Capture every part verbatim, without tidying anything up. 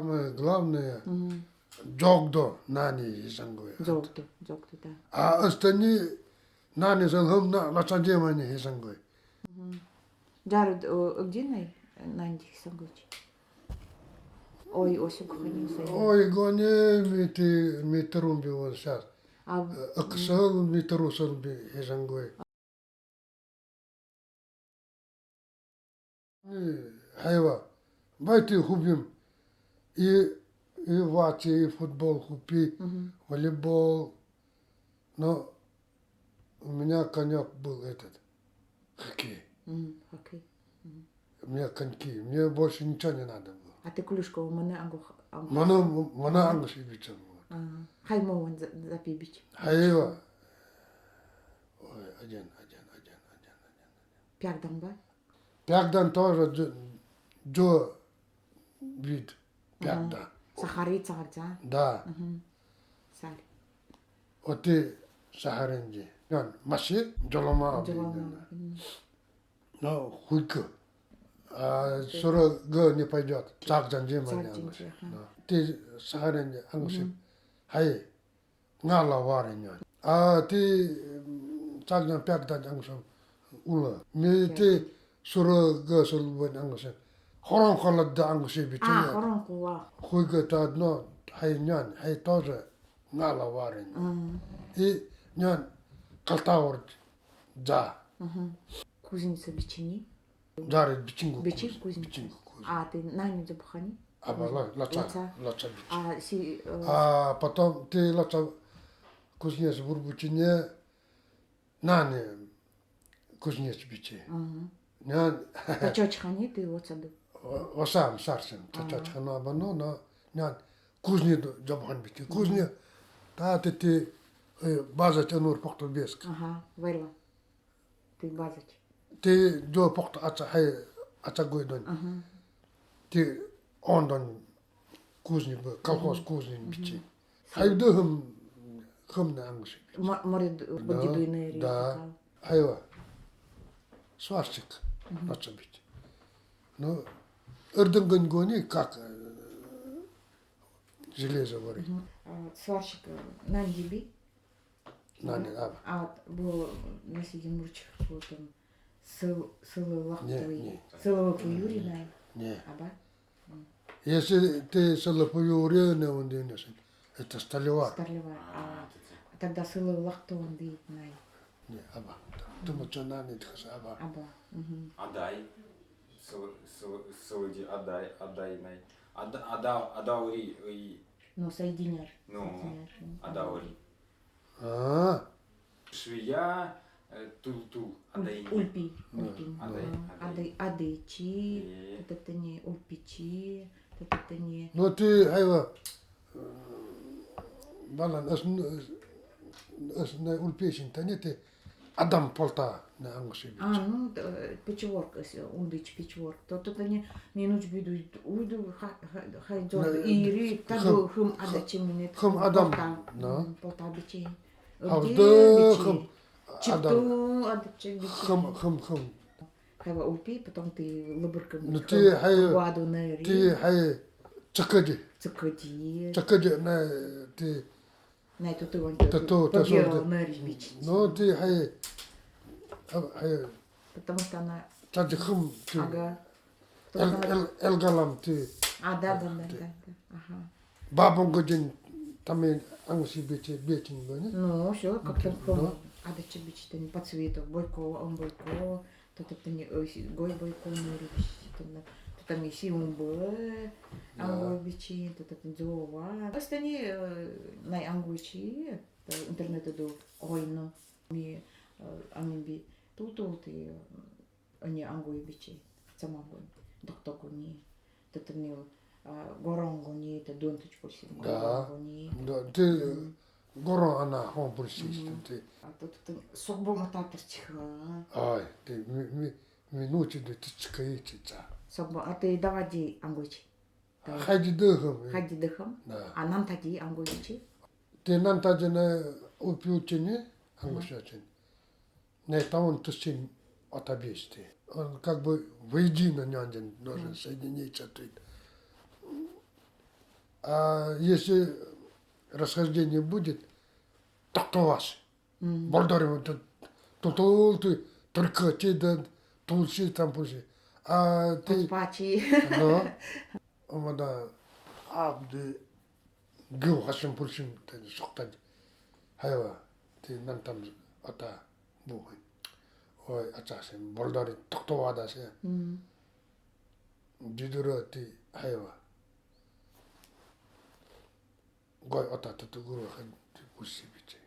Самое главное, мгм, дзогдо нани хе сангой. Дзогдо, дзогдо, да. А остальные нани сэлхэм на лача жемани хе сангой. Мгм. Жарад, о, эгдэнэй, нанди хе сангой чи? Ой, осуг хани усай. Ой, гони, ми тэ, ми тэрэ румби вот сейчас. А, э, м, экысэл, ми тэрэ усэл би хе сангой. Э, хайва, бай тэ хубим. И, и ваче, и футбол хубим, мгм, волейбол. Но у меня конёк был этот, хоккей. Мгм, хоккей. Мгм. У меня коньки, мне больше ничего не надо было. А тэ клюшка, мана ангох, ангох. Мана, мана ангох и бичам, вот. Ага. Хай мо вон за-, запи бич. Хайва. Ой, один, один, один. Пягдан ба? Пягдан тоже дзо-, дзо вид пягдан. Ага. Сахари цаарца? Да. Мгм. Сари. Оти сахаринди. Нён, маси, дзолома. Дзолома. Мгм. Но хуйку. А, окей, сура гэ не пойдёт. Цаагданди мани ангыш. Цаагданди, ага. Но. Тэ сахаринди ангыш. Мгм. Хай. Нала вари нён. А тэ, м, цаагдан пягдан ангыш улэ. Ми тэ сура гэ сэлбэн ангыш. Хорон холодда ангыш бичи. А, хорон холод. Хуйга та одно, хай нён, хай тоже нала вари нён. Мгм. И нён калтаур за. Мгм. Кузница бичини? Жаред бичинг ку-, бичинг куз-, кузнец. Бичинг куз-. А, тэ нани дзебхани? Аба, ла-, лача, лача. Лача бичинг. А, си, э, а потом тэ лача кузнец бурбучине нани кузнец бичи. Ага. Нён. Тачачхани тэ отсаду? О-, осам сарсим. Ага. Тачачхано абано, но нён кузни ду-, дзебхан бичи. Мгм. Кузни, та тэ, тэ, э, база тянур похто беск. Ага, вайла. Тэ базач. Тэ дзо похто аца, хай, аца гойдон. Ага. Тэ ондон кузни бэ, колхоз кузни бичи. Мгм. Хай дэ хэм, хэм на ангыш бичи. Ма-, морид, да, гудидуйнери, да. Хайва. Сварщик. Мгм. Аца бичи. Ну, эрдэнь гэнь гони, как, э, железо варить. Мгм. А, сварщик, э, нанди би? Нани, аба. А вот бу на сиди мурчик бу там сыл-, сылы лахтовый. Не, не. Сылы пуюри най? Не. Аба? М. Если тэ сылы пуюри, не, он день не сын. Это сталевар. Сталевар. А, а тогда сылы лахтовый он день най? Не, аба. Ты моча нани, ты хас, аба. Аба. Мгм. Адай. Сылы, сылы, сылы ди адай, адай най. Ада-, ада-, адаури, ой. Ну, соединяр. Ну, соединяр, м, адаури. А. Швея, э, тул-тул, ульпи, адайни. Ульпи, да. Ульпи. Адай, а, адай. Адай, адайчи, э, тата тани ульпичи, тата тани. Но тэ, хайва, э, балан, ас, ас, на ульпичи тани тэ, адам полта на ангыш бичи. А, ну, да, э, печворк, ас, ундыч печворк. То, тата тани, минуч бидуй, уйду, ха-, ха-, хайдзо, ири, таду, хым, адачи минет, хым, адам, полта, да. М, полта бичи. Авды хым, чипто, адам. Адачи бичи. Хым, хым, хым. Хайва ульпи, потом тэ лыбыркам. Ну, тэ хай, гуаду нэри. Тэ хай, цыкади. Цыкади. Цыкади, на, тэ. Най тото вон тото, тото, побел тото. Нэри бичи. Ну, тэ хай, а, хай. Потому что она... Тади хым, тэ. Ага. Эл-, эл-, элгалам тэ. А, да, да, да, да, да. Ага. Бабун годин тами ангыш бичи, бичи гонин. Ну, всё, как-то хым. Адачи бичи тани по цвету. Бойко, ам бойко. Тата тани, э, си-, гой бойко нэри бичи тани. Тата тани сиумбы, ам гой бичи, тата тани дзова. Ас тани, э, най ангойчи, э, интернетдо гойно. Ми, э, аминби тутулты, э, Ани ангой бичи, цамагон, доктогони, тата тани, а, горонгони, тата донтыч пульсин, да, горонгони. Да, тэ, м, горон ана хон пульсин, тэ. А тата тани согбо мататырчха. Ай, тэ ми, ми, минучи дэ тычка ичи ца. Согбо, а тэ давади ангойчи? Хайди дэ хэм. Хайди дэ хэм? Да. А нантади ангой бичи? Тэ нантади на ульпи учини, ангой учини. Най тавун тысячин отобести. Он как бы воедино нёндин должен соединиться тут. А если расхождение будет, токтоваш. Мм. Болдорим, то, то, то, то, только те да, тулси, там пулси. А ты... Пачи. Но. Омада, абди, гыв хашим пулсим, тэ сохтади. Хайва, тэ нантам ата бухын. Ой, ачаси, болдори токтовадаси. Мм. Дидуро тэ хайва. Гой ата тату гурва хан тэ пулси бичи.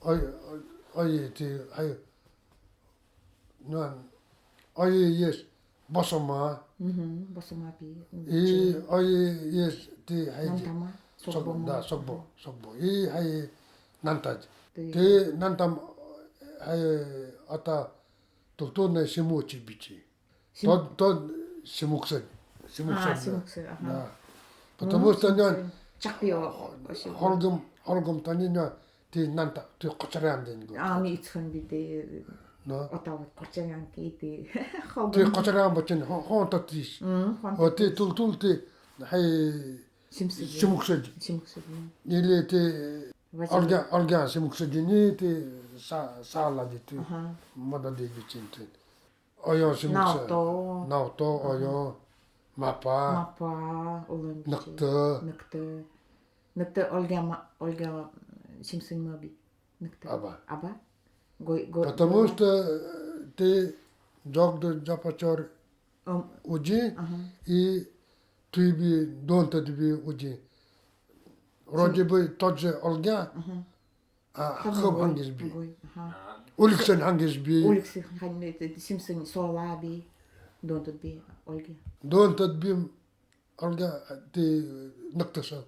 Ой, ой, ой, тэ хай. Нан, ой, ес, босома. Мгм, босома би. И, ой, ес, тэ хай. Нантама, согбо. Да, согбо, согбо. И хай нантади. Тэ. Тэ нантам, хай, ата тултулнай симуучи бичи. Сим- Тод, тод симуксад. Симуксад, а, да. Симуксад, ага. Да. Потому что нён чакпио, холгом, холгом тани нён, тэ нанта, тэ кочарян дэн го. А, ми ицхан би тэ. Но. Отава кочарян ки тэ. Холгом. Тэ кочарян бачин, хо-, хонта тис. Мм, хонта тис. О, тэ тултул тэ, хай, симуксад. Симуксад. Симуксад, да. Или тэ, олгян, олгян симуксад ни тэ, са-, сала ди тэ. Ага. Мада ди бичин тэ. Ойон симуксад. Наото. Наото, ойон. Мапа. Мапа, улан бичи. Ныкты. Ныкты. Ныкты олгян ма-, олгян симсынь ма би. Ныкты. Аба. Аба? Гой, гой, гой. Потому что, э, тэ дзогды дзапачор удзи, и туй би, донтад би удзи. Вроде бы тот же олгян, а хым хангес би. Уликсань хангес би. Уликсань хангес би, симсынь сола би, донтад би олгян. Донтад би олгян, тэ ныкты со-,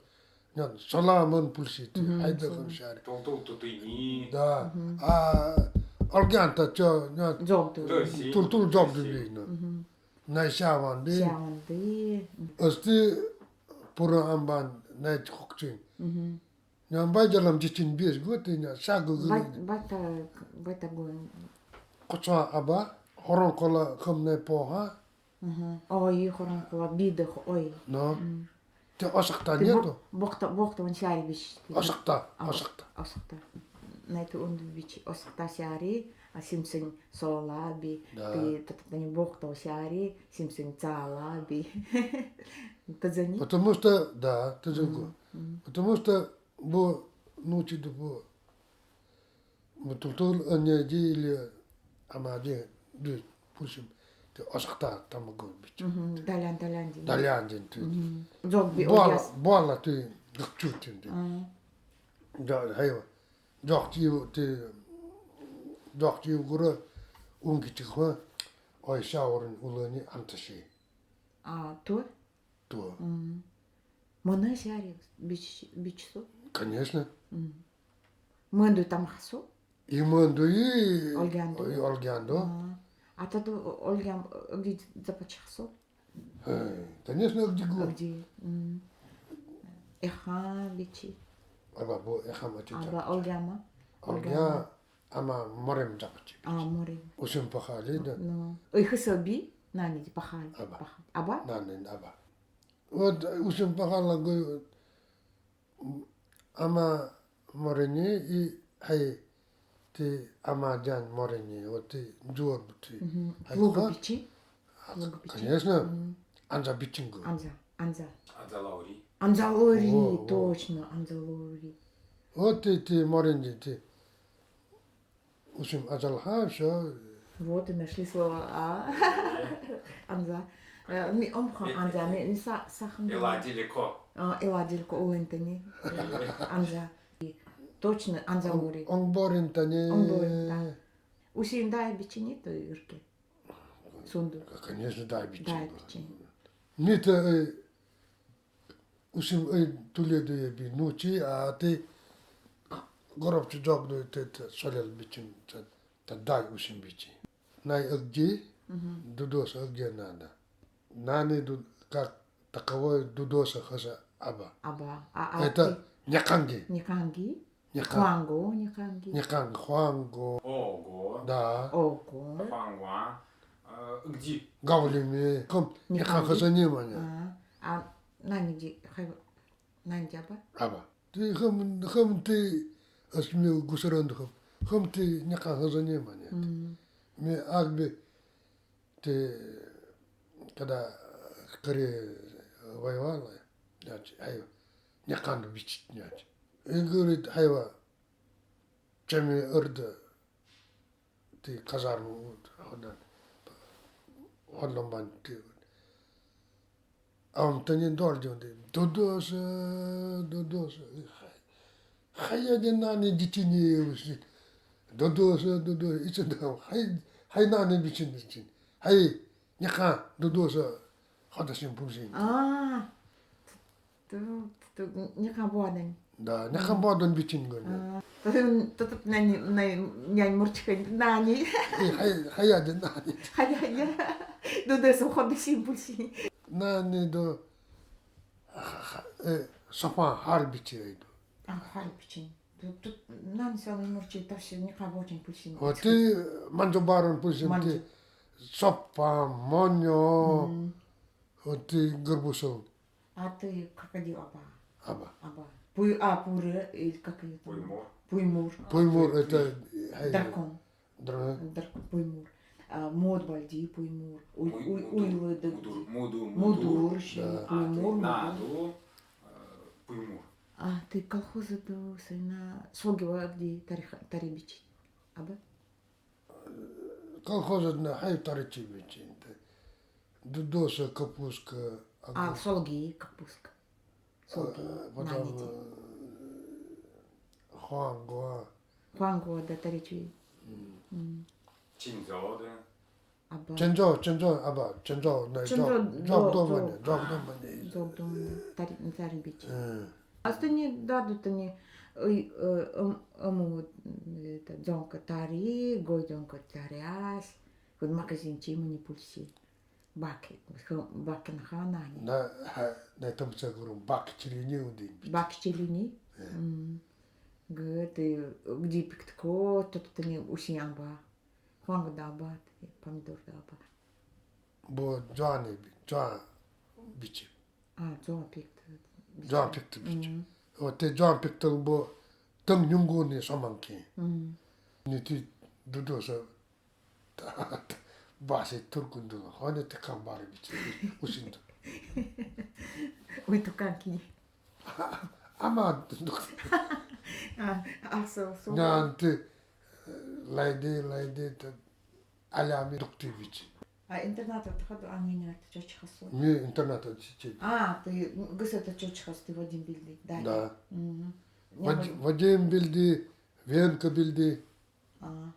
нён, сола мын пулси тэ, хайда хым шари. Тултул тутыни. Да. А олгян та чо, нён, тултул дзогды би, нён. Най сяванды. Сяванды. Ысты пуру амбан най хукчин. Нён, байдалам дзичин бес год, нён, са гыгырин. Байта, байта гон. Коча аба, хорон кола хымнай поха. Ой, хорон кола бидэх, ой. Но. Тэ осахта нету? Бохта, бохта он сяри биш. Осахта, осахта. Осахта. Най тэ он бич, осахта сяри, а симсынь сола би. Да. Тэ, тэ, тэ, тэ не бохта сяри, симсынь цала би. Тэ зани? Потому что, да, тэ зани. Потому что бо нучи дупо. Бо тултул ынеди или амади, ду, пулсим, тэ осахта тамагон бич. Далян, далян дин. Далян дин тэ. Дзог би, буала, буала тэ, гыпчутин тэ. Да, хайва. Дзог тиу тэ, дзог тиу гура, унги тихва, ой, сяурин улани анташи. А, то? То. Мынэ сяри бич-, бичсо? Конечно. Мынэ тамахсо? И мынэ и олгяндо. И олгяндо. А тото олгян ыгди дзапачахсо? Конечно, ыгди го. Ыгди. Эха бичи. Аба, бо эха мачи. Аба, олгяма. Олгян. Ама морем дзапачи. А, морем. Усим пахали, да? Но. Ой, хысо би, нани ди пахали. Аба. Пахали. Аба? Нани, аба. Вот усим пахала гой, ама морени и хай тэ ама дзан морени, вот тэ дзор бути. Плуга бичи? Конечно. Анза бичинго. Анза, анза. Анза лаури. Анза лаури, точно, анза лаури. Вот тэ, тэ морени, тэ. Усим азалха, всё. Вот и нашли слово, а? Анза. Э, ми омхо анза, ми, ми са-, сахам. Эладилико. А, эладилико улын тани. Анза. Точно, анза лори. Онборин тани. Онборин, да. Усин дай бичини то ирке. Сунду. Конечно, дай бичини. Дай бичини. Ми тэ, э, усим, э, туледу я би нучи, а тэ горобчу дзогду, тэ, тэ солел бичин, тэ, тэ дай усим бичи. Най ыгди, дудоса ыгди нада. Нани ду-, как таковой дудоса хаза аба. Аба. А, а, это ты няканги. Няканги? Няканг. Хуанго, няканги. Няканг, хуанго. Ого. Да. Ого. Хуанго. Э, где? Гавлими. Ком, няканг хаза нима ня. А, а, нани где? Хай-, Нанди аба? Аба. Тэ хөөм, хөөм тэ, ас ми гүсэрөөндэ хөөм. Хөөм тэ някан хаза нэмани. Мм. Ми агби тэ, когда Корея воевала, няч, хайва, някан бичит няч. И говорит, хайва, чами ырда, тэ казарма, вот, ходон, ходон бан тэ, вот. Ам тани дордёнди. Додоса, додоса. Хай, хай яде нани дитини усит. Додоса, додоса. Ицинда хай, хай нани бичин, бичин. Хай, няхан, додоса. Ходасин пурсин. А. Ту, ту, ту, някан боодон. Да, някан боодон бичин гонё. А, ту, ту, ту, нани, нани, нянь мурчикан, нани. Э, хай, хай яде нани. Хай яде. Додоса ходасин пурсин. Нани до, ха, ха, э, сопан хар бичи айду. А, хар бичин. Ту, ту, нани соо мурчи, товсе някан боодон пурсин. Вот тэ манзо барон пурсин, манзо. Тэ сопан, монё. Мм. Вот тэ горбусон. А тэ крокодил аба? Аба. Аба. Пуй-, а, пуйре, или как её там? Пуймур. Пуймур. Пуймур, это, э, дракон. Дра- Дракон, пуймур. А, мод бальди, пуймур. Уй-, уй-, уйлыды. Мудур, мудур, мудур. Мудур, ши, да. Пуймур, мудур. А, тэ наду, э, пуймур. А тэ колхозда сойна солги варди тари-, тари бичи. Аба? Колхозда на хай таричи бичинте. Додоса капустка, а, огурцы. Солги, капустка. Солги, э, потом, нанити. Э, хуанго. Хуанго, да, таричи. М. М. Чинзо, да. Аба. Чинзо, чинзо, аба, чинзо, на, чинзо, дзоб, дзоб домани, дзоб домани. Дзоб домани, тари, тари бичи. Э. Ас тани, да, да, тани, ой, э, ам, аму, это, дзонка тари, гой дзонка таряс, вот магазинчик мани пульси. Баки, баки нанани. На, ха, на томсе гурум, баки чилини удин. Баки чилини? Э. М. Гэ, тэ, где пиктко, то, то тани усин аба. Хуанго да аба, помидор да аба. Бо дзоан, дзоан бичи. А, дзоан пикт. Дзоан пикт бичи. Мм. Вот тэ дзоан пиктал бо тан нюнгуни соманки. Мм. Ни тэ додоса баси туркундула. Хони тэ камбари бичи. Усинду. Ой, туканки. Ама, а, а, со, со. Нянти, э, лайди, лайди, тэ, алями дукти бичи. А интернатта ходо, а, ми интернатта чочхасо. Ми интернатта чочхасо. А, тэ, м, гысета чочхас, тэ Вадим билди, да? Да. Мгм. Вад-, Вадим билди, Венка билди. А,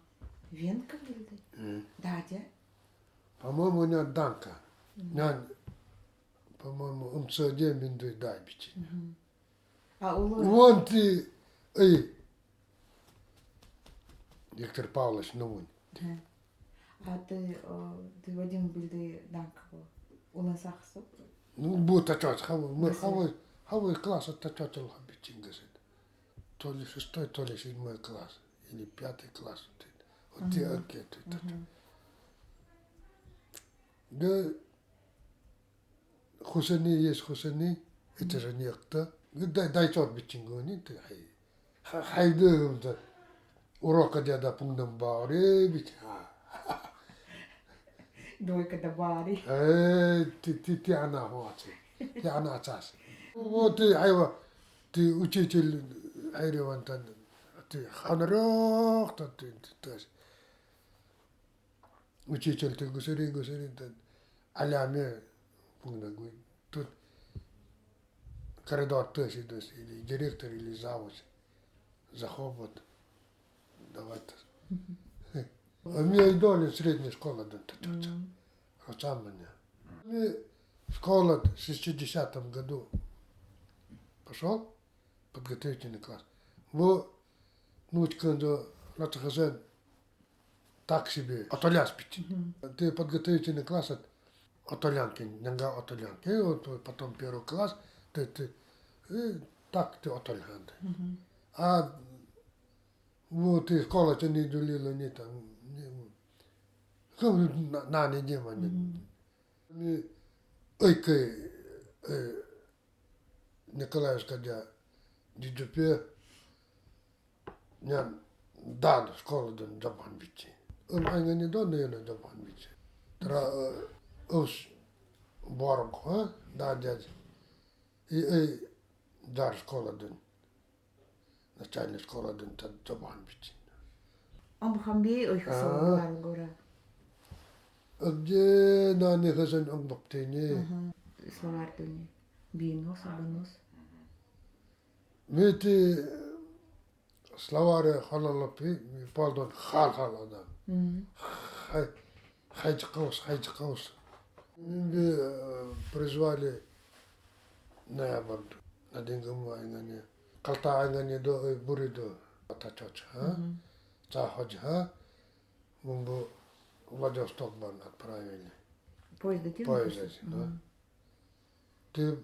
Венка билди? Э. Дадя? По-моему, нянь Данка. Мгм. Нянь, по-моему, МЦ один билди, да, бичи. Мгм. А улан? Улан тэ, эй, Виктор Павлович, ну вон. Мгм. А тэ, э, тэ Вадим билди Данка бо улан сахасо? Ну, бу татчо, хавай, мы хавай, хавай класса татчо чалха бичинга сет. То ли шестой, то ли седьмой класс, или пятый класс. Вот тэ, окей, тэ, тэ. Гэ, хусани, есть хусани, это же некто. Гэ, дай, дай чот бичинга ни, тэ, хай. Ха-, хайду, тэ. Урок адяда пунгдам баари бичи. Двойка да баари. Э, тэ, тэ, тэ ана хуачи. Тэ ана ачаси. Вот тэ, хайва, тэ учитель, хайри ван тан, тэ ханарёх, тэ, тэ, тэ, тэ. Учитель тэ гусери, гусери, тэ алями пунгдагуй. Тут коридор тӧсидас, или директор, или завуч. Заховод. Давайте. А ми айдолин средняя школадан татчоз. Рочаманя. Ми школадан в шестидесятом году пошёл. Подготовительный класс. Бо нуучкан дзо лачахазен так себе, отолянс бичи. Тэ подготовительный класс, отолянки, нянга отолянки. И вот потом первый класс, тэ, тэ, и так тэ отолянки. А вот и школа тэ ни дулила, ни там, ни, ну, на, на, ни дема, ни. Ми, ой, кэ, э, Николаевскадja дидюпе, ням, дааддо школадюнь дзебхан бичи. Ам айнганида, наверно, дзебхан бичи. Тра, э, ус борг, а? Даа дядь. И, э, дар школадюнь. Начальный школадюнь та дзебхан бичи. Омбухамби, ой, хасо, а, гора. А где на них хасо омбухтыни? Ага. Словарь тыни. Бинус, абанус. Ми ти словарь ханала пи, ми палдан хал-хал ада. Мгм. Хай, хайчыкаус, хайчыкаус. Ми, э, призвали ноябрь. Надингам айнгани. Калта айнганида, э, буридо. Ата чоч, а? Мгм. Цаходжи, а? Бумбу Владивосток бан отправили. Поезда ти? Поезда ти, да. Мгм. Ти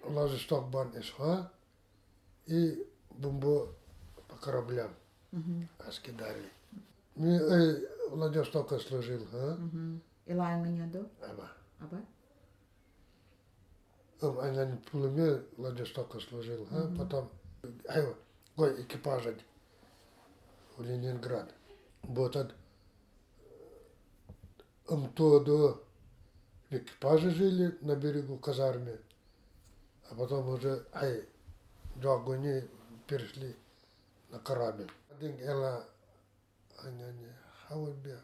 Владивосток бан ишха, и бумбу по кораблям. Мгм. Аски дали. Ми, э, Владивостока служил, а? Мгм. Илай айнганида? Аба. Аба? Ам айнгани пулыме Владивостока служил, а? Мгм. Потом, ай, гой экипажа в Ленинград. Вот от Ам тогда в экипаже жили на берегу казарме, а потом уже, ай, дзагони перешли на корабль. Один эла, айнганида, хавал бе.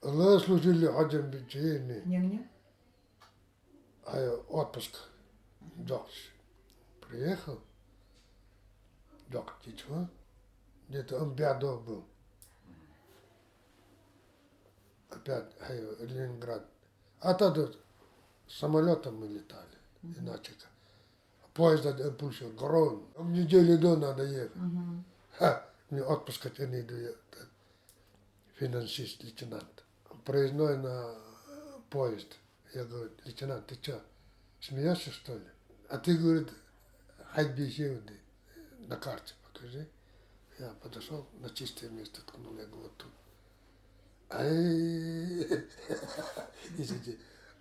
Эла служили, ходим бичи ми. Нянь-нянь. А я отпуск. Дзогтиш. Приехал. Дзогтиш, а? Где-то ам бяда был. Опять, а я, Ленинград. А тогда самолётом мы летали. Мгм. Иначе как. Поезд, э, пульсил, гром. Ам неделю до надо ехать. Мгм. Ха, мне отпуск тянуть, иду я, этот, финансист, лейтенант. Проездной на, э, поезд. Я говорю: «Лейтенант, ты чё, смеёшься, что ли? А ты, говорит, хоть беси, на карте покажи». Я подошёл, на чистое место ткнул, я говорю: «Вот тут». Ай, извините,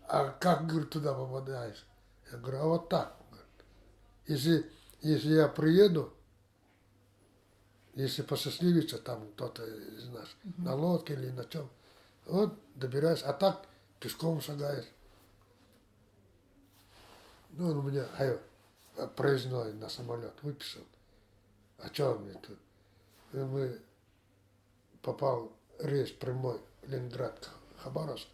а как, говорит, туда попадаешь? Я говорю: «А вот так, говорит. Если, если я приеду, если посчастливится, там кто-то из нас, мгм, на лодке или на чём, вот, добираюсь, а так пешком шагаешь». Ну, он у меня, ай, проездной на самолёт выписал. А чё мне тут? И мы попал рейс прямой Ленинград, Хабаровск.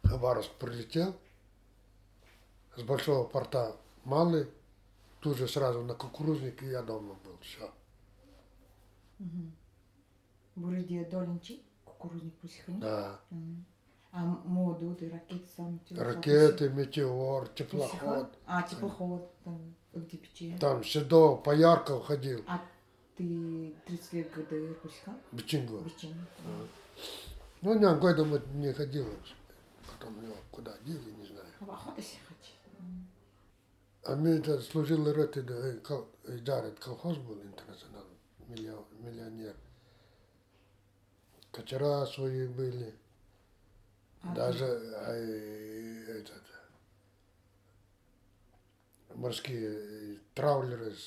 Хабаровск прилетел, с большого порта Малый, тут же сразу на Кукурузник, и я дома был, всё. Мгм. Буридия долинчи, Кукурузник пусихани? Да. Мгм. А мо дут и ракеты сами? Ракеты, метеор, теплоход. А, теплоход, там, где биче? Там Седов, Поярков ходил. А ты тридцать лет ГДР пусиха? Бичинго. Бичинго. А. Ну, не, годом не ходил. Потом его куда дели, не знаю. А охота се хочет. Мгм. А ми тогда служили, ротный, да, э, кол-, э, Джаред, колхоз был «Интернационал», миллио-, миллионер. Катера свои были. А даже, а, э, этот, морские, э, траулеры, с-,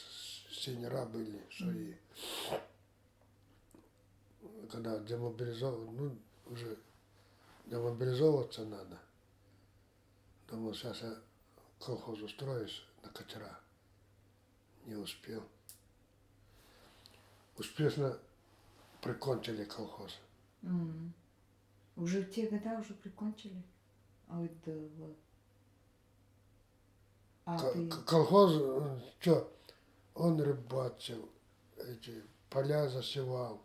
с-, сейнера были свои. Когда демобилизов-, ну, уже демобилизовываться надо. Думал, щас я колхоз устроюсь на катера. Не успел. Успешно прикончили колхоз. М. Уже в те года уже прикончили? А вот, э, вот. А к-, ты к-, колхоз, э, чё, он рыбачил, эти поля засевал,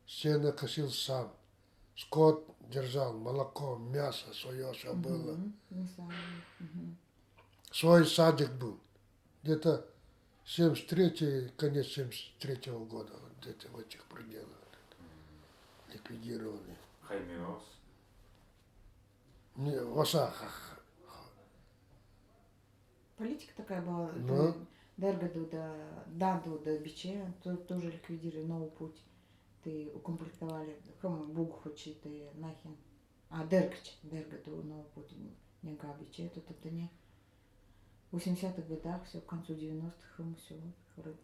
сено косил сам, скот держал, молоко, мясо своё всё было. Мгм. Не сам. Мгм. Свой садик был. Где-то семьдесят третий, конец семьдесят третьего года, вот где-то в этих пределах ликвидировали. Хаймиос. Не, в Осахах. Политика такая была. Ну. Дерга Дуда, Даду да биче, то-, тоже ликвидировали, «Новый путь». Ты укомплектовали, кому Буг хочет, ты нахин. А Дергч, Дерга Ду, «Новый путь», не габиче, то, то, то не. В восьмидесятых годах всё, к концу девяностых, ему всё, ра-,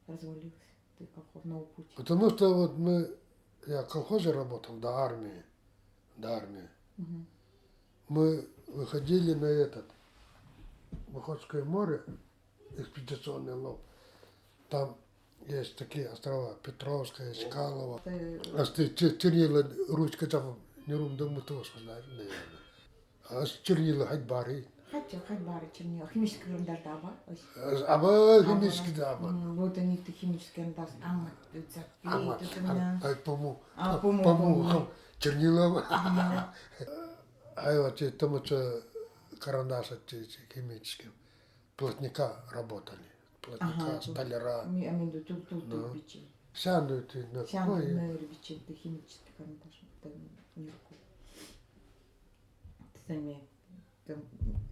развалился. Ты колхозного пути. Потому что вот мы, я в колхозе работал до армии, до армии. Мгм. Мы выходили на этот, в Охотское море, экспедиционный лов. Там есть такие острова: Петровское, Чкалово. Э. Аз тии че-, чернила ручка чапам, нюрум да мутоос, наверное. Аз чернила хайд бари. Хайд, хайд бари чернила. Химический карандаш да аба? Аз аба, химический да аба. М, вот они, ты химический карандаш, ама, ты цапи, ама, ты ама, ама. Ай, пому. А, пому, пому, пому. Хам, чернила. Ага. Ай, вот, э, тому, что карандаш, э, че, че химический. Плотника работали. Плотника, ага, столяра. Ми-, а ми ду ту, ту, ту бичи. Сянду ты на кой? Сянду на бичи, ты химический карандаш, там не руку. Ты сами, там,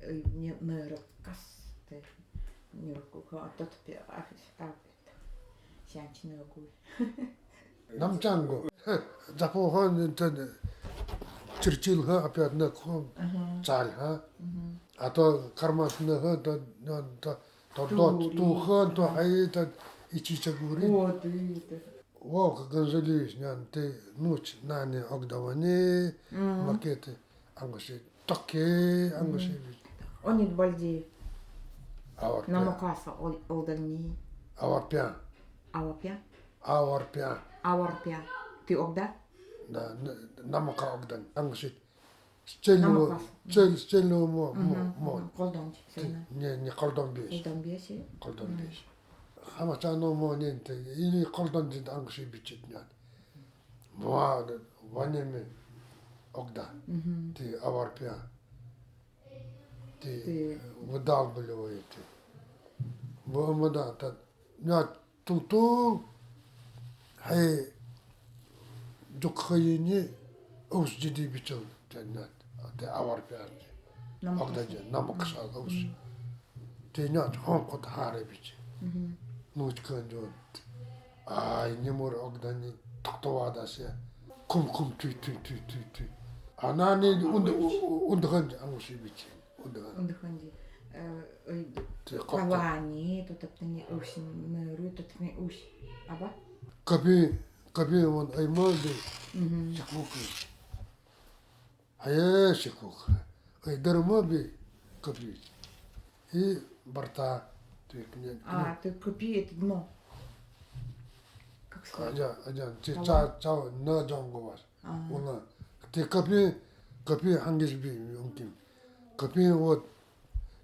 э, не, на рукас, ты не руку, а тот пе-, а, а, сянчи на руку. Намчанго. Запохан, чирчилха, опять на ком, ага, цальха. Мгм. А то кармашныха, то, то, то, то, то, тухан, то, ага, ай, то, и чичагури. Вот, и это. Вовка Ганжалиевич, нян, ты нуч нани огдавани, мгм, макеты, ангуши. Токе, ангуши. Мгм. Онид бальди. Аварпя. Намокаса ол-, олдани. Аварпя. Аварпя? Аварпя. Аварпя. Ты огда? Да, н-, намока огдан. Ангуши. Стельного, намокаса. Стель-, стельного мо-, мо-, мгм, мо. Мгм. Колдончик, всё равно. Не, не колдон беш. Колдон беш, э? Колдон беш. Мгм. Хамачано мо ненте. Или колдон дин ангуши бичит нян. Ва-, ванеме огда. Мгм. Ты аварпя. Ты, ты, э, выдалбливаете. Вамада, та, ня туту, хай, дукхайни, ус джиди бичал, тэ ня, тэ аварпя. Намокаса. Огда ден, намокаса ус. Мгм. Тэ ня, хонкот харе бичи. Мгм. Нуч кандён. Ай, нимур огдани, тохтовадасья. Кум-кум, туй, туй, туй, туй, туй. А нани унд-, у-, у-, ундханди, ангуши бичи. Ундхан. Ундханди. Э, ой, тэ копта. Палани, то топтани усин мэру, то топтани ус. Аба? Капи, капи вон аймалди. Мгм. Сикука. Ай, сикука. Ай, дарма би капи. И борта. Ты к ней, а, ну. Ты капи, это дно. Как сказать? Адя, адя, ты, ага, ча, ча, на джонго вас. А. Уна. Тэ капи, капи хангис би, умким. Капи вот,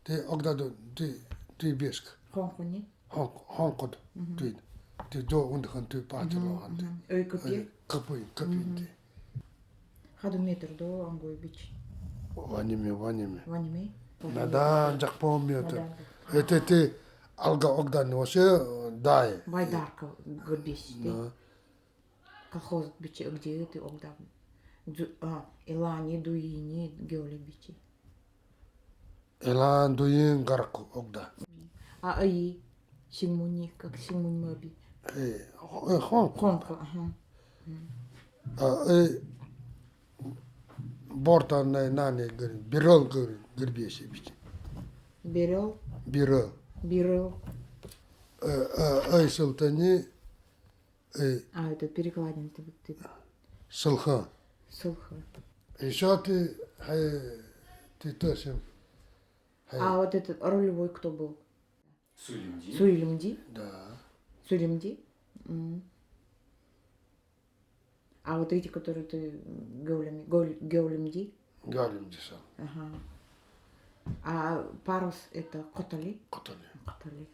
тэ огдаду, тэ, тэ беск. Хонкони? Хонк-, хонкод. Мгм. Тэ, тэ джо ундхан тэ патило хан тэ. Мгм. Ой, капи? Ой, капи, капи тэ. Мгм. Хаду метр до ангой бич? Ванеме, ванеме. Ванеме? Надан, джакпо метр. Надан. Это тэ алга огдан вообще, э, дай. Байдарка гырбеси тэ. Да. Колхоз бичи, а где ты огдан? Дзу-, а, Илани, Дуини, Гёле бичи. Илан, Дуин, Гарк огда. А ай, Сингмуни, как Сингмуни меби. Э, хо-, э, хонко. Хонко, ага. М. А ай, борта на, нани гыр-, бирыл гыр-, гырбеси бичи. Бирыл? Бирыл. Бирыл. Э, э, ай, сылтани, Э. А, это перекладина, ты, ты. Сылха. Сылха. Ещё ты, э, ты тосим. Э. А вот этот рулевой кто был? Суйлимди. Суйлимди? Да. Суйлимди? М. А вот эти, которые ты, м, Гёлем-, Гёл-, Гёлемди? Гёлемди са. Ага. А парус это Котали? Котали. Котали.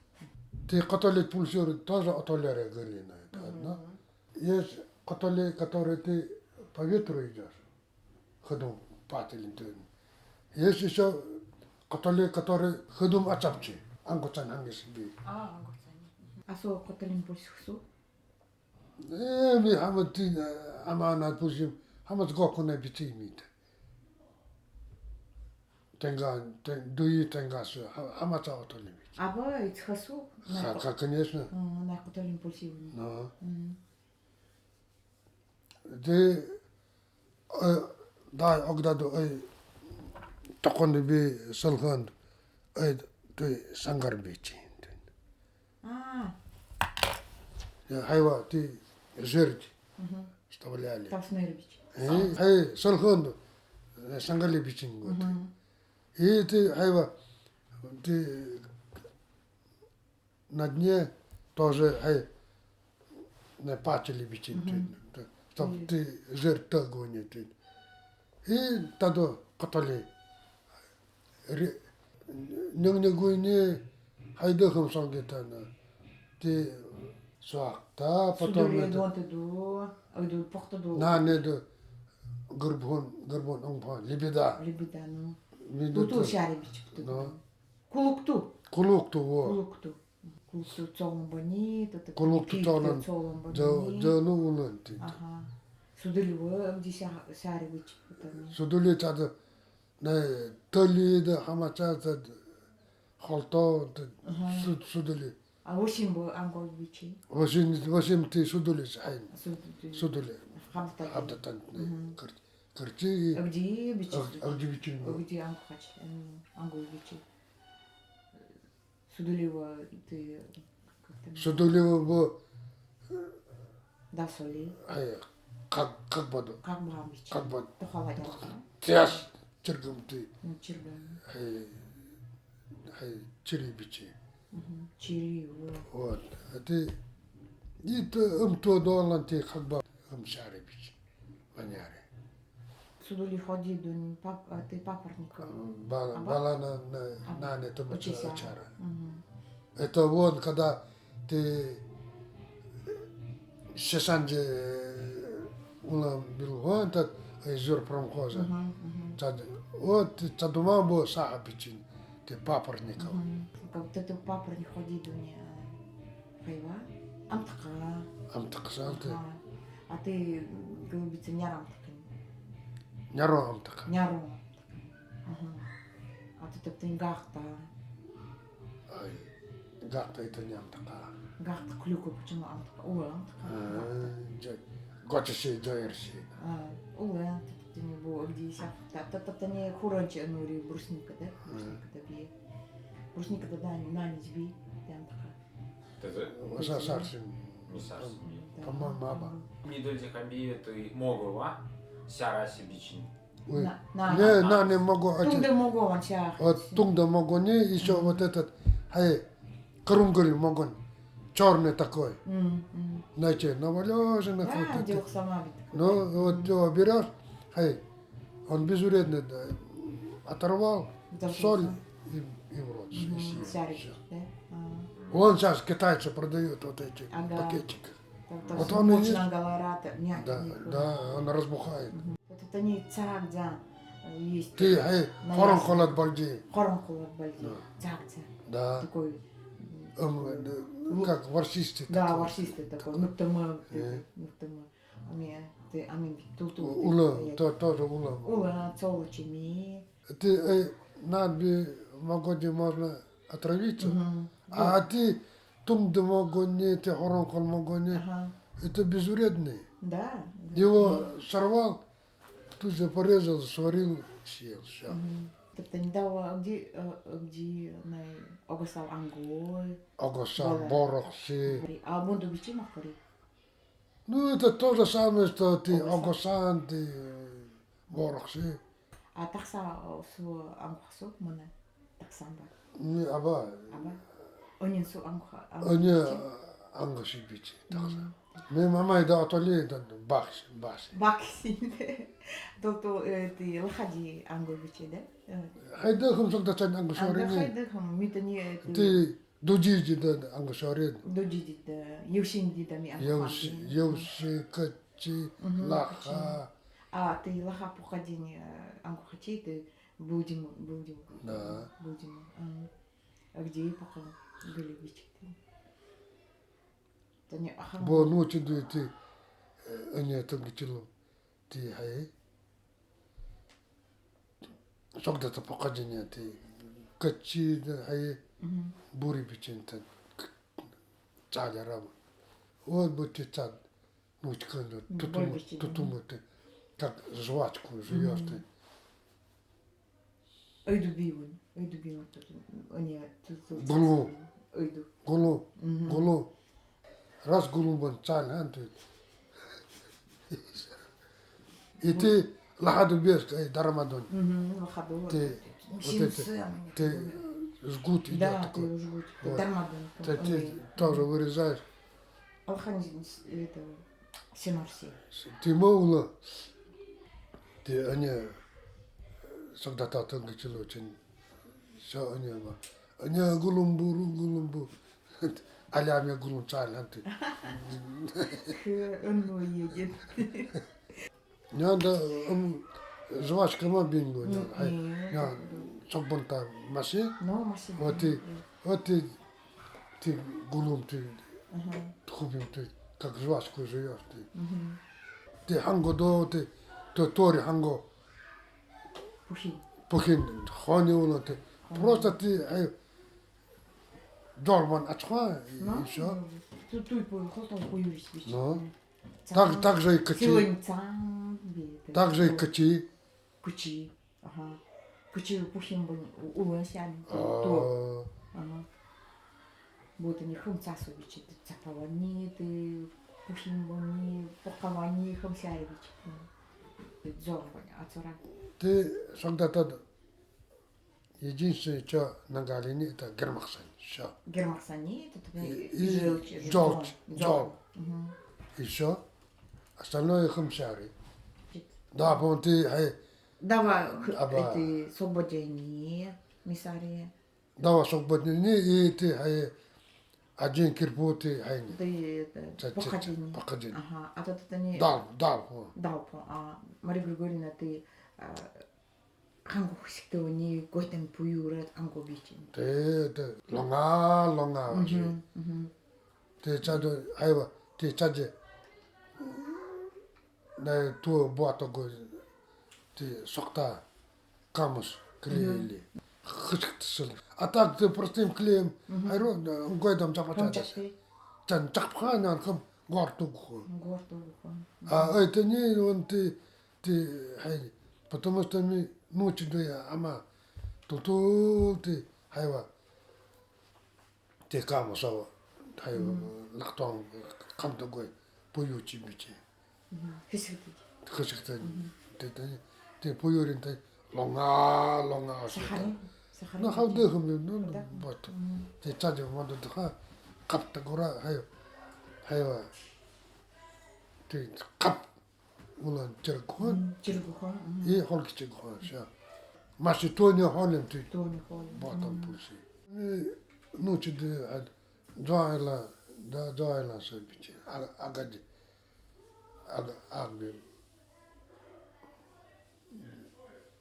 Тэ Котали пульсирует тоже отолере гырина, это одно. Мгм. Есть Котали, который ты по ветру идёшь, ходом пателем ты. Есть ещё Котали, который ходом ачапчи, ангоцан ангес би. А, ангоцан. Мгм. А со Коталин пульсихсу? Э, ми хамади, э, амана пульсим, хамад гокуна битимит. Тенга, тен-, дуи тенгасу, ха-, хамаца отолимит. Аба, ицхасу? Ха, ха, конечно. М, на Коталин пульсивни. Но. М. Тэ, э, дай огдаду, э, токонди би сылханду, э, ཏེ་ཤང་ཀར་བིད་ཅིང་ཏེ། ཨ། ཧའི་བ་ཏེ་ཟེར་ཏེ་ཨུ་ཧུམ་ལྟ་བ་ལེ་ལེ། ཏ་སུ་ནེ་ར་བིད་ཅིང་། ཨེ་ཧའི་སལ་ཁན་དུ་ཤང་ཀར་ལེ་བིད་ཅིང་གོ་ཏེ། ཨུ་ཧུམ། ཨེ་ཏེ་ཧའི་བ་ཏེ་ནད་ནེ་ཏོ་ཟེར་ཧའི་ནེ་པ་ཅིག་ལེ་བིད་ཅིང་ཏེ། ཨུ་ཧུམ། ཏ་ཏེ་ཟེར་ཏ་གོ་ནེ་ཏེ། ཨེ་ཏ་དོ་ཀ་ཏོ་ལེ་རེ་ཉང་ནེ་གོ་ནེ་ཧའི་དེ་ཁམས་སང་གི་ཏ་ནེ་ཏེ་སོག་ཏ་པ་ཏོ་མེ་ཏ་སུ་དུ་ལེ་དོན་ཏེ་དུག་ཨ་དུ་པོག་ཏོ་དུག་ན་ནེ་དུ་གུར་བོན་གུར་བོན་ཨང་ཕང་ལི་བི་ཏ། ལི་བི་ཏ་ནོ། ལི་བི་ཏ་ཏུ་ཏུ་ཤར་རེ་བིད་ཅིང་ཏུ་ནོ། ཀུ་ལུག་ཏུ། ཀུ་ལུག་ཏུ་འོ། ཀུ་ལུག་ཏུ། ཀུ་ལུག་ཏུ་ཙོག་ལོན་པ་ནི་ཏ་ཏ་ཀུ་ལུག་ཏུ་ཙོག་ལོན། ཙོག་ལོན་པ་ནི་ཏ་ནི་ཨུ་ལོན་ཏེ། ཨ་ཧ། སུ་དུ་ལེ་བོ་ཨ་བི་ཤར་རེ་བིད་ཅིང་ཏ་ནི། སུ་དུ་ལེ་ཙ་ཏ་ནེ་ཏ་ལི་ཏ་ཧ་མ་ཙ་ཏ་ཧོལ་ཏོ་ཏ་སུ་སུ་དུ་ལེ། ཨ་བོ་ཤིམ་བོ་ཨང་གོ་བིད་ཅིང་། བོ་ཤིམ་བོ་ཤིམ་ཏེ་སུ་དུ་ལེ་ཧའི་སུ་དུ་ལེ། ཧབ་ཏ་ཧབ་ཏ་ཏ་ནེ་ཀར་ཀར་ཅི་ཨ་བི་ཅིང་ཨ་བི་ཅིང་ཨ་བི་ཅིང་ཨ་བི་ཅིང་ཨང་གོ་ཁ་ཅི་ཨང་གོ་བིད་ཅིང་། སུ་དུ་ལེ་བོ་ཏེ་སུ་དུ་ལེ་བོ་བོ་ཏ་སོ་ལེ། ཧའི་ཁག་ཁག་པ་དོ། ཁག་པ་བིད་ཅིང་ཁག་པ་ཏོ་ཧ་ལ་ཡ་ཏ་ཡ་ཅིར་གམ་ཏེ། ཨུ་ཅིར་གམ། ཧའི་ཧའི་ཅིར་རེ་བིད་ཅིང་། ཨུ་ཧུམ་ཅིར་རེ་བོ། འོ་ཏེ་ཨི་ཏ་ཨམ་ཏོ་དོ་ལན་ཏེ་ཁག་པ་ཨམ་ཤར་རེ་བིད་ཅིང་། མ་ཉ་རེ། སུ་དུ་ལེ་ཧོ་དི་དུན་པ་ཨ་ཏེ་པ་པར་ཉི་ཀ། བ་ལ་ཨ་བ་ལ་ན་ན་ན་ནེ་ཏ་མ་ཨུ་ཅི་ཅ་ཨ་ཅ་ར། ཨུ་ཧུམ། ཨེ་ཏ་བོ་ན་ཀ་ཏ་ཏེ་ཤེ་སན་ཇེ་ཨུ་ལ་བིལ་བོ་ན་ཏ་ཨེ་ཟུར་པྲོམ་ཁོ་ཟེར། ཨུ་ཧུམ་ཨུ་ཧུམ། ཙ་འོ་ཏེ་ཙ་དུ་མ་བོ་ས་ཧ་བིད་ཅིང་ཏེ་པ་པར་ཉི་ཀ། ཨུ་ཧུམ། ཀ་ཏ་ཏ་པ་པར་ཉི་ཧོ་དི་དུན་ནི་ཨ། ཧའི་བ། ཨམ་ཏ་ཀ། ཨམ་ཏ་ཀ་ས་ཏེ། ཨ་ཏེ་གུ་བི་ཙ་ཉ་རོ་ཨམ་ཏ་ཀ་ཨིན། ཉ་རོ་ཨམ་ཏ་ཀ། ཉ་རོ་ཨམ་ཏ་ཀ། ཨ་ཏེ་ཏ་ཏེ་གག་ཏ། ཨའི་གག་ཏ་ཨི་ཏ་ཉ་ཨམ་ཏ་ཀ། གག་ཏ་ཀུ་ལུ་ཀུ་པ་ཅི་མོ་ཨམ་ཏ་ཀ་ཨུ་ཨམ་ཏ་ཀ། ཨ་ཇ་གོ་ཅི་ཤེ་ཇ་ཡར་ཤེ། ཨ་ཨུ་ཨམ་ཏ་ཏ་ཏེ་ནི་བོ་ཨ་བི་ཤ་ཏ་ཏ་ཏ་ཏ་ནི་ཁུ་རན་ཅི་ཨ་ནུ་རི་བྲུ་སི་ནི་ཀ་ཏ་བྲུ་སི་ནི་ཀ་ཏ་བི་བྲུ་སི་ནི་ཀ་ཏ་ད་ནི་ན་ནི་ཇི་བི་ཏེ་ཨམ་ཏ་ཀ། ཏེ་ཟེར། ཨོ་སར་སར་སི། མི་སར་སི་མི། ཕ་མ་མ་པ། མི་དོན་ཅིག་ཁ་བི་ཏེ་མོ་གོ་བ། ཤ་ར་སི་བི་ཅིན། ཨོ་ན་ན་ན་ནེ་མོ་གོ་ཨ་ཅི། ཏུང་ཏེ་མོ་གོ་བ་ཤ། ཨོ་ཏུང་ཏེ་མོ་གོ་ནི་ཨི་ཤོ་བ་ཏེ་ཏ་ཧའི་ཀ་རུང་གི་མོ་གོ་ནི་ཅོར་ནེ་ཏ་ཀོ་ཨི། ནེ་ཅེ་ནོ་བ་ལོ་ཤ་ནེ་ཀོ་ཏེ་ཏེ་ནོ་ཨོ་ཏེ་བ་བི་ར་ཧའི། Он без вредный, да, оторвал, соль и, и в рот, и съел. Всё. Он щас китайцы продают вот эти пакетики. Вот он и ест. Да, да, он разбухает. Тот они цагза есть. Ты, эй, хорон холод балди. Хорон холод балди. Цагза. Да. Такой, как ворсистый такой. Да, ворсистый такой. Нуктама, нуктама. Ами, ты, ами, тултул. Улан, то-, тоже улан. Улан, цолочими. Ты, эй, над би могоди можно отравиться. А ты тунг де могони, ты хорон холод могони. Ага. Это безвредный. Да, да. Его сорвал, тут же порезал, сварил, съел, всё. Тотта недавно, а где, а где на огосал ангой? Огосал, борохси. А бунду бичи махори? Ну, это то же самое, что ты огосан, ты борохси. А такса, э, су ангохсу муна таксан ба? Не, аба. Аба? Онин су ангоха, ангохси? Онин ангохси бичи такса. Ми мамай да отоли да бахси, бахси. Бахси. Тултул, э, ты лахади ангой бичи, да? Хайда хум согда чан ангой шори. Хайда хум, ми тани, э, ты Дуджиди да ангой шори. Дуджиди да, юшинди да ми ангохади. Юши, юши, качи, лаха. А ты лаха пухадини, э, ангохачи, ты будим, будим. Да. Будим. А где пуха были бичи ты? Тани аха. Бо ну чи ду ты, э, они там гичило. Ты хай. Согдата пухадини, ты качи да хай, бури бичинта цаля рама. Вот бути цад, ну, чканда, тутуму, тутуму ты, как жвачку жуёшь ты. Ойду бибун, ойду бибун, тот, они, тот, тот, гулун. Ойду. Гулун. Мгм. Гулун. Раз гулун бон цаль, а, тот. И тэ лахадуй бес, э, дармадунь. Мгм, лахадуй. Тэ, вот это, тэ жгут идёт такой. Да, тэ жгут. Вот. Дармадунь. Тэ, тэ тоже вырезаешь. Алхан, это, семарси. Тэ ма улан. Тэ, они, согдата тынга чилочен. Всё, они ма. Они гулун бу, гулун бу. Аля ме гулун цаль, а тэ. Хы, он едет. Нянда, м, жвачка ма бинго, нян. Ай, нян, согбонта маши. Но, маши. Вот тэ, вот тэ, тэ гулун тэ, ага, хубим тэ, как жвачку жуёшь тэ. Мгм. Тэ ханго до, тэ, тэ тори ханго. Пухин. Пухин, хони улан тэ. Ага. Просто тэ, ай, дорбан ачха, и, но, и всё. Ту, туй по, хотон по юрис бичи. Но. Так, так же и кычи. Так же и кычи. Кычи. Ага. Кычи пухин бон улан сян. А. Ага. Бутын хым цасу бичи. Цапавани, тэ пухин бон, покавани, хым сяри бичи. Тэ зор бон, ацура. Тэ согдата Единственное, чё на Галине, это гермаксань. Всё. Гермаксань, это, и, и желчь, желчь, зол. Мгм. И всё. Остальное хымсяри. Да, помню, ты, ай, дава, х-, аба. Это согбодяни, мисари. Дава согбодяни, и ты, ай, аджин кирпу, ты, ай, не. Да, это, покадини. Покадини. Ага, а то это не. Дал, дал, о. Дал, по, а, Мария Григорьевна, ты, а, Ханго хысыктыны, гойдын пуюрад, ханго бичын. Тэ, тэ, лонга, лонга. Мгм, мгм. Тэ чаджа, айва, тэ чаджа. Най ту буатого, тэ сокта, камыш клеили. Мгм. Хысыктысыл. А так тэ простым клеем. Мгм. Айро, гойдам чапа чаджа. Чан чапха, нян хым гортугхо. Гортугхо. А, мгм, это не, он тэ Тэ, хай, потому что ми нуучидой ама тултул тэ, хайва. Тэ камыш ава, хайва, мгм, лахтон, камтогой, пуючи бичи. Мгм. Хысыктыны. Хысыктыны. Мгм. Тэ, тэ, тэ пуюрин тэ лонга, лонга, сахарин, сахарин. Ну, хавды хым, ну, да, вот. Мгм. Тэ чаджа мадо дыха, капта гора, хай, хайва. Тэ кап. Улан чергхон. Мгм, чергхон, мгм. И холки чергхон, всё. Маши тони холем ты. Тони холем. Батам пуси. Э, нуучидой, а, джоайла, да, джоайла со бичи. А, агади. Ага, агби.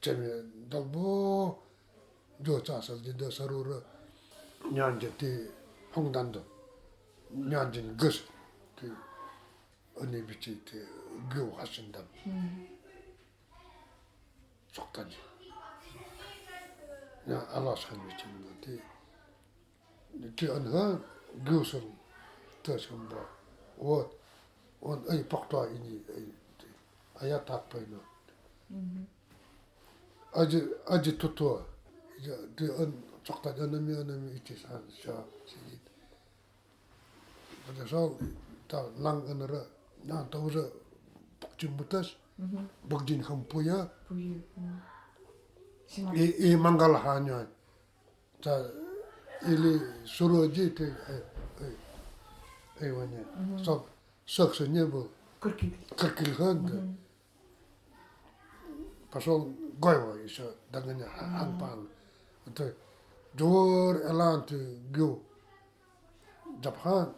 Чеми долбо, джо часал, джи да сарура. Нянджи тэ хонгдандо. Нянджин гыс. Тэ Ани бичи тэ гю хашындам. Мм. Сохтани. Я алашхан бичи тэ. Тэ анха гю сэн тэ сэн ба. Вот. Он ай пахта ини ай тэ. Ая так пайно. Мгм. Аджи, аджи тото. Я, тэ ан сохтани анами, анами ити сан ша сидит. Подошёл, та ланг анара, на, та уже пукчин бутас, мгм, богдин хам пуя. Пуя, мгм. И, и мангал ханён. Та, или суроди, тэ, э, э, э, ваня. Мгм. Чтоб секса не было. Кыркил. Кыркил хан, да. Мгм. Пошёл гойва ещё догоня, ха-, ханпан. Вот, э, джуур элан тэ гю. Джабхан,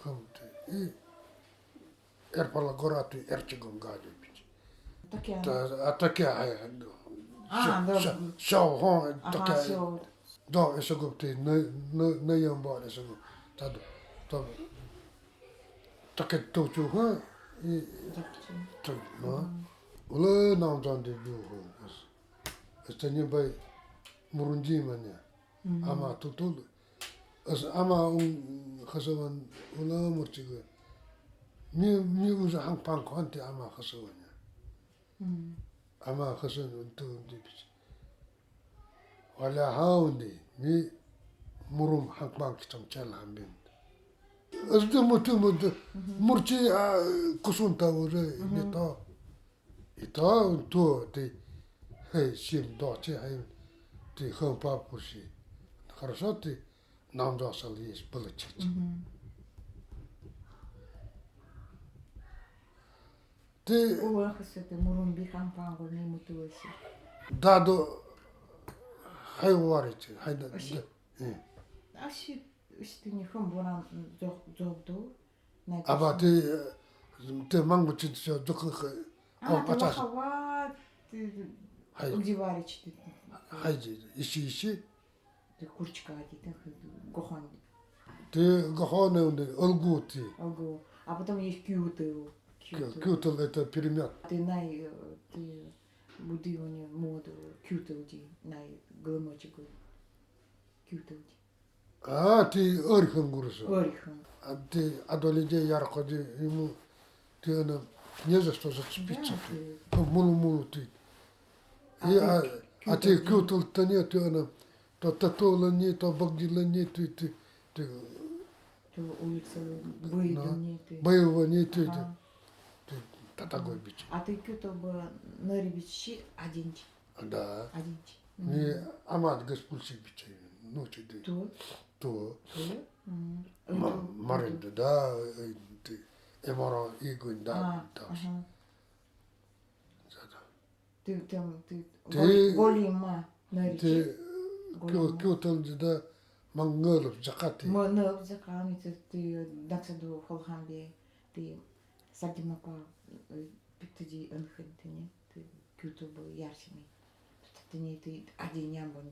хам тэ, и эр пала гора тэ эр чигон гаджи бичи. Токеа. Та, а токеа, ай, ай, ну. А, да. Шо, шо, шо, хо, ага, токеа. Шо. Да, эсэгуб тэ, на, на, на ямбар эсэгуб. Та, та, Токет товчуха и товчуха. Улэ намзан дэ дюха. Эстэнибай мурунжи маня. Ама тутул. Эс ама ун хасаван улэ мурчигэ. Ми, ми уже ханпан куанти ама хасаваня. Ама хасаван ту дипич. ཨ་ལ་ཧའུ་འདི་མི་མུ་རུམ་ཧང་པང་ཀི་ཙམ་ཅལ་ཧམ་བིན། ཨ་ཙི་མུ་ཏུ་མུ་ཏུ་མུར་ཅི་ཨ་ཀུ་སུན་ཏ་འུ་རེ་ཨི་ནི་ཏོ། ཨི་ཏོ་འུ་ཏུ་ཏེ་ཧེ་ཤིམ་དོ་ཅི་ཧེ་ཏེ་ཧང་པ་པུ་ཤི་ཁར་སོ་ཏེ་ནང་ཛོ་སལ་ཡེས་པུ་ལ་ཅི་ཅི། ཏེ་འོ་ཁ་སོ་ཏེ་མུ་རུམ་བི་ཧང་པང་གོ་ནི་མུ་ཏུ་ཨ་ཤི། ད་དོ་ཧའི་ཝ་རེ་ཅི་ཧའི་ད་ཨ་ཤི། ཨ་ཤི་ཏེ་ནི་ཧམ་བོ་རང་ཛོག་ཛོག་དོ་ནའི་ཨ་བ་ཏེ་ཏེ་མང་པོ་ཅི་ཏེ་ཤོ་ཛོག་ཁ་ཨ་ཨོ་ཏེ་པ་ཙ་ཤི། ཧའི་ཨུ་ཇི་ཝ་རེ་ཅི་ཏེ་ཧའི་ཨི་ཤི་ཨི་ཤི། ཏེ་ཀུར་ཅི་ཀ་ཏེ་ཏེ་གོ་ཧོན། ཏེ་གོ་ཧོན་ནི་ཨོལ་ཀུ་ཏེ། ཨོལ་ཀུ། ཨ་པ་ཏམ་ཡེ་ཀུ་ཏེ། ཀུ་ཏེ། ཀུ་ཏེ་ཨེ་ཏེ་པིར་མྱོད། ཏེ་ནའི་ཏེ་བུ་དི་འོ་ནི་མོ་ཏེ་ཀུ་ཏེ་ཏེ་ནའི་གོ་ལ་མོ་ཅིག་གོ་ཀུ་ཏེ་ཏེ། ཨ་ཏེ་ཨོ་རི་ཁང་གུ་རུ་སོ། ཨོ་རི་ཁང་། ཨ་ཏེ་ཨ་དོ་ལེ་ཇེ་ཡར་ཁོ་ཏེ་ཨི་མོ་ཏེ་ཨ་ན་ཉེ་ཟ་སྟོ་ཟ་ཅི་པི་ཅི་ཏེ་ཁོ་མུ་ལུ་མུ་ལུ་ཏེ། ཨེ་ཨ་ཏེ་ཀུ་ཏེ་ཏེ་ནི་ཏེ་ཨ་ན་ཏོ་ཏ་ཏོ་ལ་ནི་ཏོ་བག་ཇི་ལ་ནི་ཏེ་ཏེ་ཏེ་ཏེ་ཨུ་ལིག་ས་བོའི་དོ་ནི་ཏེ་བོའི་བོ་ནི་ཏེ་ཏེ་ཏེ་ཏ་ཏ་གོ་བི་ཅི། ཨ་ཏེ་ཀུ་ཏེ་བོ་ནོ་རི་བི་ཅི་ཨ་ཇིན་ཅི། ཨ་ད། ཨ་ཇིན་ཅི། ནི་ཨ་མ་གེས་པུལ་ཤིག་བི་ཅི་ནོ་ཅི་ཏེ། ཏོ། ཏོ། ཏོ། མ་མ་རེ་ཏེ་ད་ཨེ་མོ་རོ་ཨི་གུན་ད་ད། ཏེ་ཏེ་ཏེ་གོ་ལི་མ་ནོ་རི་ཅི། ཏེ་ཀུ་ཏེ་ཏེ་ད་མ་ནོ་ལོབ་ཛ་ཀ་ཏེ། མ་ནོ་ལོབ་ཛ་ཀ་མི་ཏེ་ཏེ་དག་ས་དོ་ཧོལ་ཧམ་བེ་ཏེ་ས་ཏེ་མ་པ་པིག་ཏེ་ཏེ་ཨན་ཁན་ཏེ་ནི་ཏེ་ཀུ་ཏེ་བོ་ཡར་ཤི་མི་ཏེ་ཏེ་ནི་ཏེ་ཨ་ཏེ་ཉམ་པོ་ད་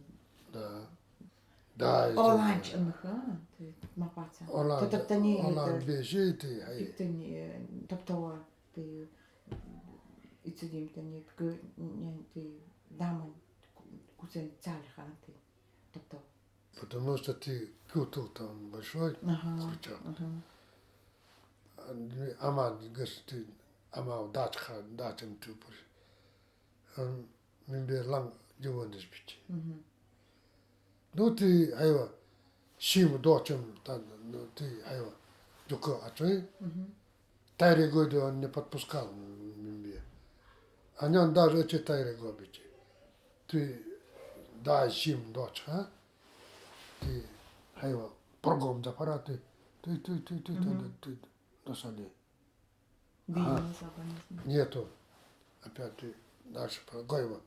ད་ཨོ་ལན་ཅི་ཨན་ཁན་ཏེ་མ་པ་ཚ་ཏེ་ཏ་ཏ་ནི་ཨོ་ལན་བེ་ཤེ་ཏེ་ཧའི་ཏེ་ནི་ཏོབ་ཏོ་བ་ཏེ་ཨི་ཙི་དིམ་ཏེ་ནི་ཀུ་ཉན་ཏེ་ད་མ་ཀུ་ཙན་ཙལ་ཁན་ཏེ་ཏོབ་ཏོ། Потому что ты кутал там большой, курчак. Ага. А, а ма, говорит, ты, а ма, дачка, дачем ты будешь. Ам, мин бе ланг диван дис бити. Ну, ты, айва, сим дочем, та, ну, ты, айва, дюка, а ты? Тайригой дэ он не подпускал, мин бе. А нян даже эти тайригой бити. Ты, да, сим дочка, а? Ты, айва, прогом запара, ты, ты, ты, досали. Бизнес, а, бизнес. Нету. Опять ты дальше про Гойва.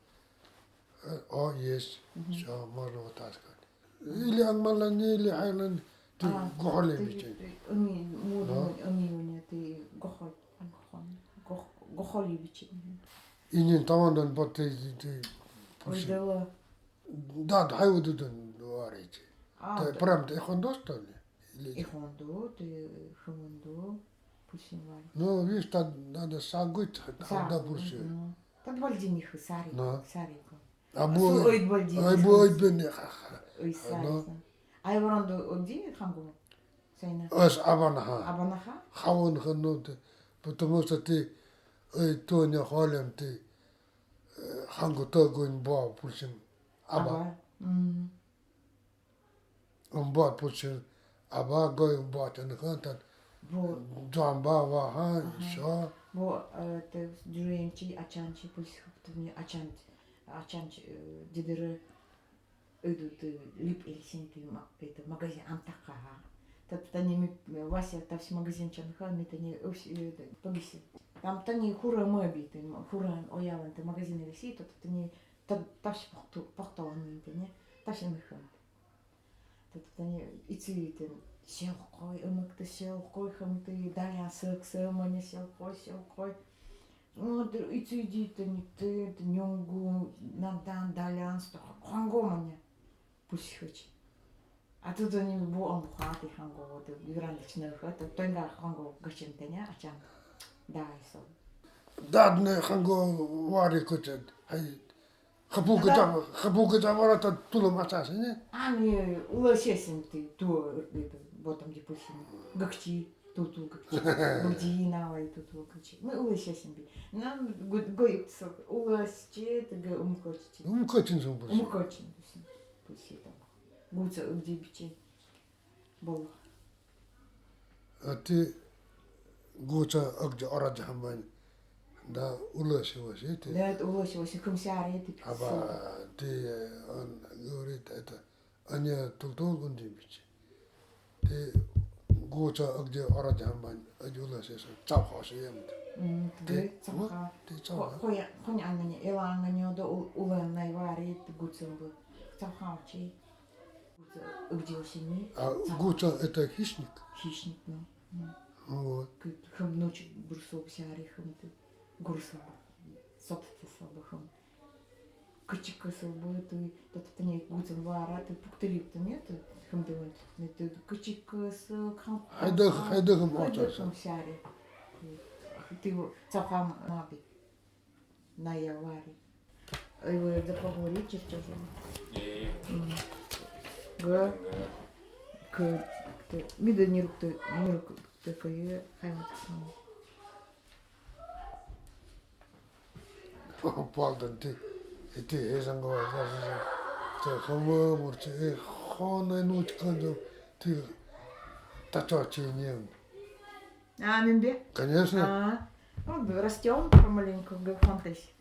Э, о, есть. Всё, можно вытаскивать. Или ангмалани, или хайлани, ты гохоли бичи. Ами, муду, ами, уни, ты гохол, гохол, гох-, гохоли бичи. И не там он, он, вот ты, ты, ты, пусть. Ой, да. Да, да, хай вот это, говорите. А, ты да. Прям ты хондо, что ли? Или Эхондо, тэ хымындо, пульсин валь. Ну, видишь, тад надо сагыт, тад да пульсин. Тад вальдиниха, сари, сари. А бу, ай бу, ай бу не ха-ха. Ой, сари. Ай ворондо одди хангу? Сайна. Ос абанаха. Абанаха? Хавон ханно тэ, потому что ты, ай, тоня холем ты, э, хангу тагуин бо пульсин. Аба. Аба. М. Омбуат пульсин, аба гой омбуат эн хантан. Бо. Джамба вахан, шо. Бо, э, тэ, джуриенчи, ачанчи, пульсин, ачан, ачан, э, дидири, ыду тэ, лип эльсин тэ, ма-, это, магазин Амтака, ага. Тад тани ми, Вася, тавси магазин чанха, ми тани, ос, э, погиси. Там тани хура маби тэ, хура оялан тэ, магазин эльси, тад тани, тад тавси похту, похталан тэ, не, тавси михан. Тад тани ици тэн сьӧлкой, ымыкты сьӧлкой, хымты далян сык сымыны сьӧлкой, сьӧлкой. Вот ици иди тани тэ, тэ нёнгу, надан далян сто, ханго маня. Пусть хоть. А тут они бу амбухаты ханго, вот, верандочный ход, тонга ханго гачен тэня, ачан. Да, и со. Да, не ханго вари кочет, ай. Хапуга да, хапуга да варата тулам ачасе, не? Ами, уласесин тэ, ту, это, ботам де пульсин. Гакчи, ту-ту гакчи. Гакчи, инавай, ту-ту гакчи. Мы уласесин би. Нам гу-, гойпсо, уласче, тэ гэ умкоччи. Умкочин сон пульсин. Умкочин пульсин. Гуца ыгдибичи. Бол. А тии гуца ыгди ородхамбань да уласиваси тии. Да, уласиваси, кымсяри тии. Аба, тии, он говорит, это, ани тултул ундимичи. Тии гуца ыгди ородхамбань, ыгди уласиса цавхаси ямт. М, тии, тии цавха. Тии цавха. Хо-, хонь, хонь анганя, эл анганя да уланнай вари тии гуцамбы. Цавхавчи. Гуца ыгдилсини. А гуца это хищник? Хищник, ну. Вот. Кы-, хым нуч гурсуб сяри хым тии. Гурсуб. Собственно, собственно, хым. Кычыкысылбы тии, тотатыне гуцам вара тии, пуктылиб тии, не тии, хымдывын, не тии, кычыкысыл, кам-, хайда, хайда хым, хайда хым сяри. Тии цавхам наби. Ная вари. Ой, вы это поговорите, что же? Э. М. Г. Г. К. Т. Ми да не рук-, т, не рук-, т, к, е, хай вот, м. Палдан тии, э, тии, э, эзэн го, э, эзэн го. Тии, хамы мурчи, э, хонай нуч канджо, тии, тачо чинем. А, мин бе? Конечно. А, ну, растём помаленьку, г-, фонтысь.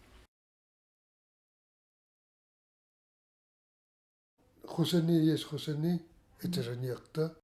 Хусани, есть хусани, это же некто.